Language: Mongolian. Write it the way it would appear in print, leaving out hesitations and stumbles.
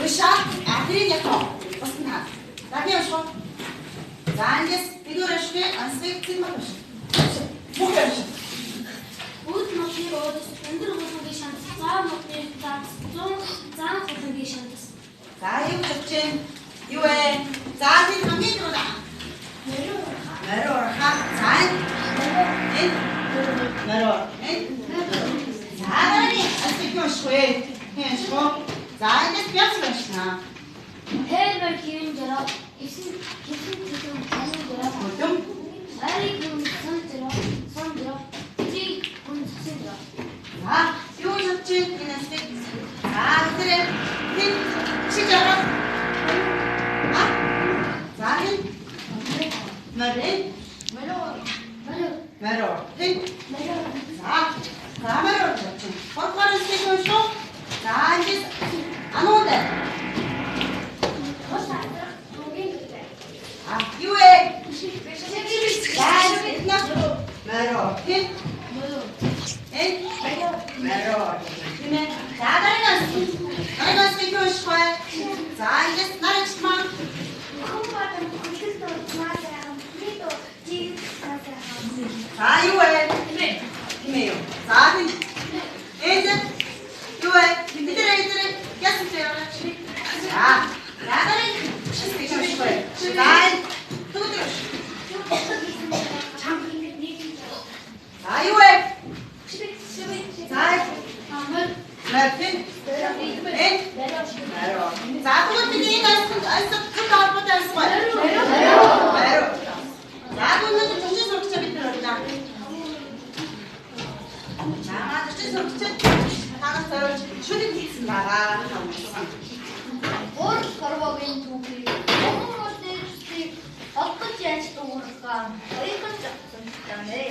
Уншаад тэрийг яг бус нь хаа. За би унших уу? За эндээс нэгдүгээр унших, ансыг зин мат унших. Бүх унших. Үд модны уудас өндөр хулангийн шанас, заа модны заас, зун зан хулангийн шанас. За юу гэж чинь? Юу вэ? За би хамгийн түрүүнд Морин морин урхаа. За энэ морин. Энэ за дараагийн ансыг унших вэ? Хэн унших уу? За эндээс бяц уншина. Хэл хэвэн жороо, хэсэн хэсэн хэсэн тань жороо. Хөдөм. Ойрыг хүн сон жороо, сон жороо. Жиг хүн цусын жороо. За юу гэж чинь энэ ансыг? За тэр хэн чи жороо? А? За энэ морин. Морин морин Морин. Хэн? Морин. За за морин гэж чинь. Гуравдугаар ансыг унших уу? За эндээс анууд. Тус адрах тугийн гэдэг. А юу вэ? За энэ морин. Хэн? Энэ морин. Тийм ээ. За дараагийн ансыг. Дараагийн ансыг юу унших вэ? За эндээс нар ичмаа. Хүн бадан хөлөг дурмаа сайхан, миний дуу жиг сайхан. За юу вэ? Тийм ээ юу. За энэ энэ юу вэ? Тэдэрэ яасан ч яа. За за дараагийн ансыг юу унших вэ? За төгөдөр. Чам ингэж нэг юм. За юу вэ? За Амар морин. Энэ морин. За тэгвэл бид энэ ансыг ансыг хэд холбоотой ансыг вэ? Морин. За тэгвэл зөрчин сурагчаа бид нар орно. За зөрчин сурагчид танаас зориулж шүлэг хийсэн байгаа. Уурал хорвоогийн түүхийг Монгол улсын холбож яаж дуугаргаа хоёрхан зогссон нэ.